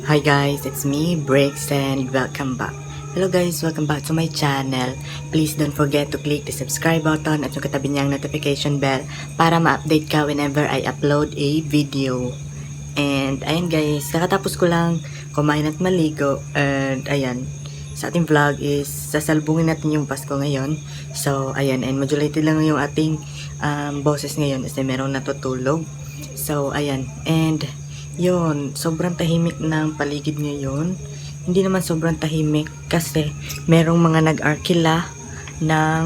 Hi guys, it's me, Breaks, and welcome back. Hello guys, welcome back to my channel. Please don't forget to click the subscribe button at yung katabi niyang notification bell para ma-update ka whenever I upload a video. And ayan guys, nakatapos ko lang kumain at maligo. And ayan, sa ating vlog is sasalubungin natin yung Pasko ngayon. So ayan, and modulated lang yung ating boses ngayon kasi merong natutulog. So ayan, and yun, sobrang tahimik ng paligid ngayon. Hindi naman sobrang tahimik kasi merong mga nag-arkila ng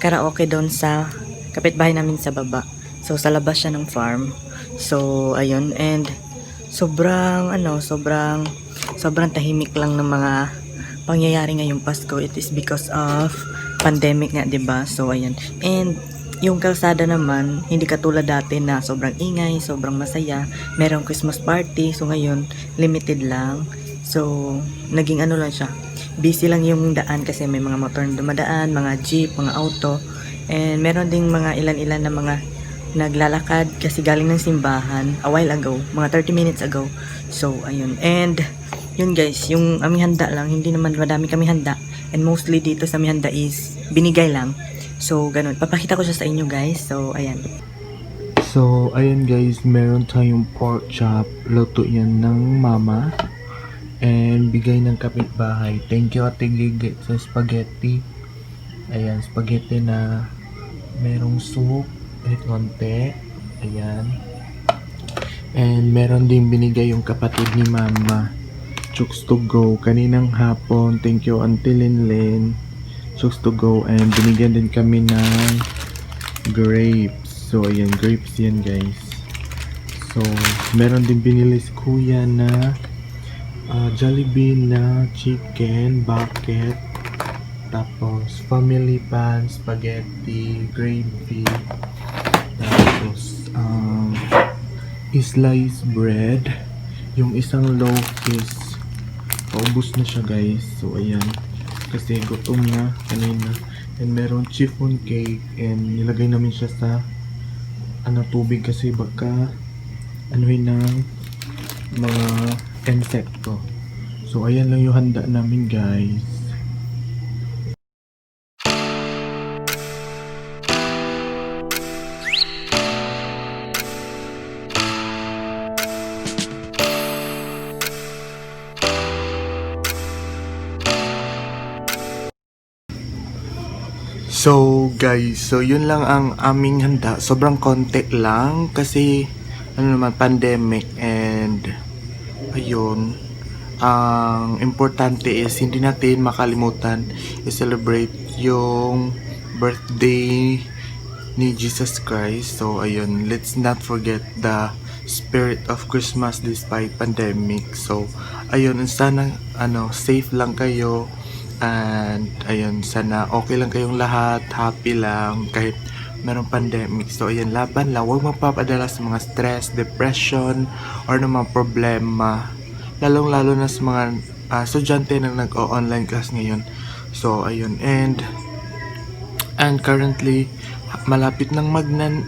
karaoke doon sa kapitbahay namin sa baba. So sa labas siya ng farm. So ayun, and sobrang tahimik lang ng mga pangyayari ngayong Pasko. It is because of pandemic nga, 'di ba? So ayun. And yung kalsada naman, hindi katulad dati na sobrang ingay, sobrang masaya. Merong Christmas party, so ngayon, limited lang. So, naging lang siya. Busy lang yung daan kasi may mga motor na dumadaan, mga jeep, mga auto. And meron ding mga ilan-ilan na mga naglalakad kasi galing ng simbahan a while ago, mga 30 minutes ago. So, ayun. And, yun guys, yung aming handa lang, hindi naman madami kami handa. And mostly dito sa aming handa is binigay lang. So, ganun. Papakita ko siya sa inyo, guys. So, ayan. So, ayan guys, meron tayong pork chop. Luto yan ng mama. And bigay ng kapitbahay. Thank you, Ate Gigi, sa spaghetti. Ayan, spaghetti na merong soup. Kahit konti. Ayan. And meron din binigay yung kapatid ni mama. Chooks to go. Kaninang hapon. Thank you, Auntie Linlin. Chooks to go, and binigyan din kami ng grapes. So ayan, grapes yan guys. So meron din binili si kuya na Jollibee na chicken bucket, tapos family pan, spaghetti, gravy, tapos sliced bread. Yung isang loaf is paubos na siya guys. So ayan, kasi gutom na kanina. And meron chiffon cake, and nilagay namin siya sa tubig kasi baka anuhin ng mga insekto. So ayan lang yung handa namin guys. So guys, so yun lang ang aming handa. Sobrang konti lang kasi pandemic, and ayun, ang importante is hindi natin makalimutan i-celebrate yung birthday ni Jesus Christ. So ayun, let's not forget the spirit of Christmas despite pandemic. So ayun, sana safe lang kayo. And ayun, sana okay lang kayong lahat, happy lang kahit merong pandemic. So ayun, laban lang, huwag magpapadala sa mga stress, depression, or mga problema, lalong lalo na sa mga estudyante na nag-online class ngayon. So ayun, and currently malapit nang mag 9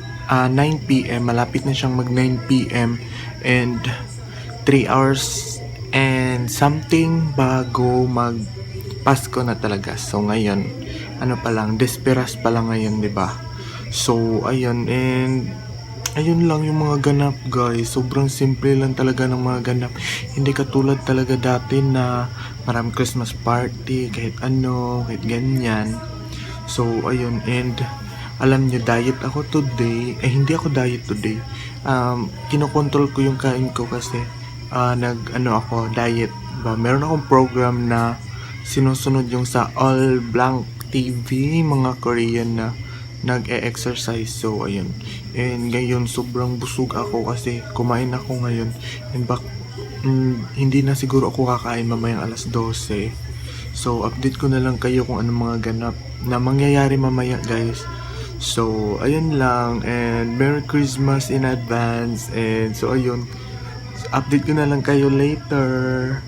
PM, malapit na siyang mag 9 PM, and 3 hours and something bago mag Pasko na talaga. So ngayon, pa lang, desperas pa lang ngayon, 'di ba? So ayun, and ayun lang yung mga ganap guys. Sobrang simple lang talaga ng mga ganap. Hindi katulad talaga dati na maraming Christmas party, kahit ganyan. So ayun, and alam niyo, diet ako today. Hindi ako diet today. Kinokontrol ko yung kain ko kasi ako diet. Meron akong program na sinusunod yung sa All Blanc TV, mga Korean na nag-e-exercise. So ayun, and ngayon sobrang busog ako kasi kumain ako ngayon, and hindi na siguro ako kakain mamayang alas 12. So update ko na lang kayo kung anong mga ganap na mangyayari mamaya guys. So ayun lang, and Merry Christmas in advance. And so ayun, update ko na lang kayo later.